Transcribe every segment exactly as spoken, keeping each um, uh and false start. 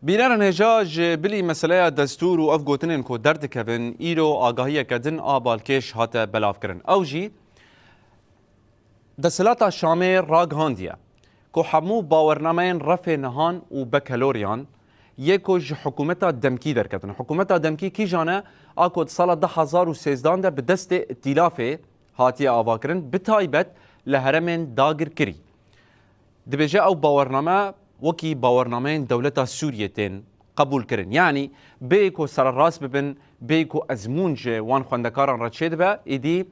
Bînerên hêja ji bilî meseleya destûr û ev gotinên ku derdikevin, îro agahiyeke din a balkêş hate belavkirin. Ew jî desthilata Şamê ragihandiye ku hemû bawernameyên refê nihan û bekeloriyan yê ku ji hikûmeta demkî derketin. Hikûmeta demkî kîjan e? A ku di sala du hezar û sêzdan de bi destê îtîlafê hatiye avakirin, bi taybet li herêmên dagirkirî. Dibêje ew bawername wekî bawernameyên dewleta Sûriyê tên qebûl kirin. Yanî bê ku sererast bibin, bê ku ezmûn ji wan xwendekaran re çêdibe, êdî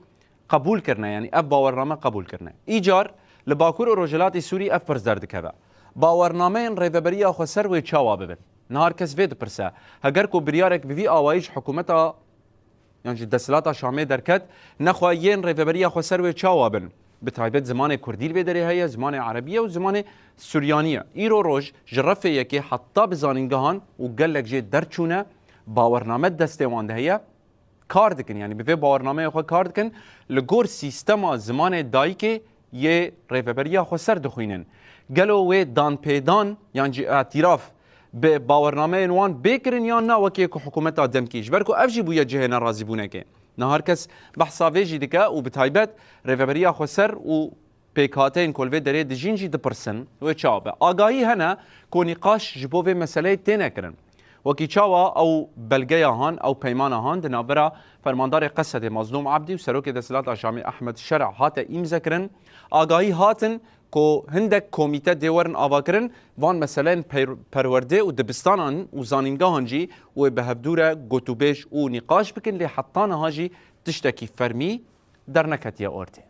qebûl kirine, yanî ev bawername qebûl kirine. Îcar li Bakur û Rojhilatê Sûrî ev pirs derdikeve. Bawernameyên Rêveberiya Xweser wê çawa bibin? Niha her kes vê dipirse. Heger ku biryarek bi vî awayî ji hikûmeta yan jî desthilata Şamê derket, nexwe yên Rêveberiya Xweser wê çawa bin? Bi taybet zimanê Kurdî li vê derê heye, zimanê Erebî ye û zimanê Suryanî ye. Îro roj ji refê yekê heta bi zanîngehan û gelek jê derçûne, bawername destê wan de heye, kar dikin. Yanî bi vê bawernameyê xwe kar dikin, li gor sîstema zimanê dayikê yê Rêveberiya Xweser dixwînin. Gelo wê danpêdan yan jî îtîraf bi bawernameyên wan bê kirin yan na, wekî ku hikûmeta demkî? Ji ber ku ev jî bûye cihê nerazîbûnekê. Niha her kes behsa vê jî dike û bi taybet Rêveberiya Xweser û pêkhateyên ku li vê derê dijîn jî dipirsin, wê çawa be? Agahî hene ku nîqaş ji bo vê meseleyê têne kirin. Wekî çawa ew belgeya han, ew peymana han di navbera Fermandarê Qesedê Mazlûm Ebdî û Serokê Desthilata Şamê Ehmed Şera hate îmzekirin. Agahî hatin ku hindek komîte dê werin avakirin, van meseleyên peyr-, perwerdê û dibistanan û zanîngehan jî wê bi hevdû re gotûbêj û nîqaş bikin, lê heta niha jî tiştekî fermî derneketiye ortê.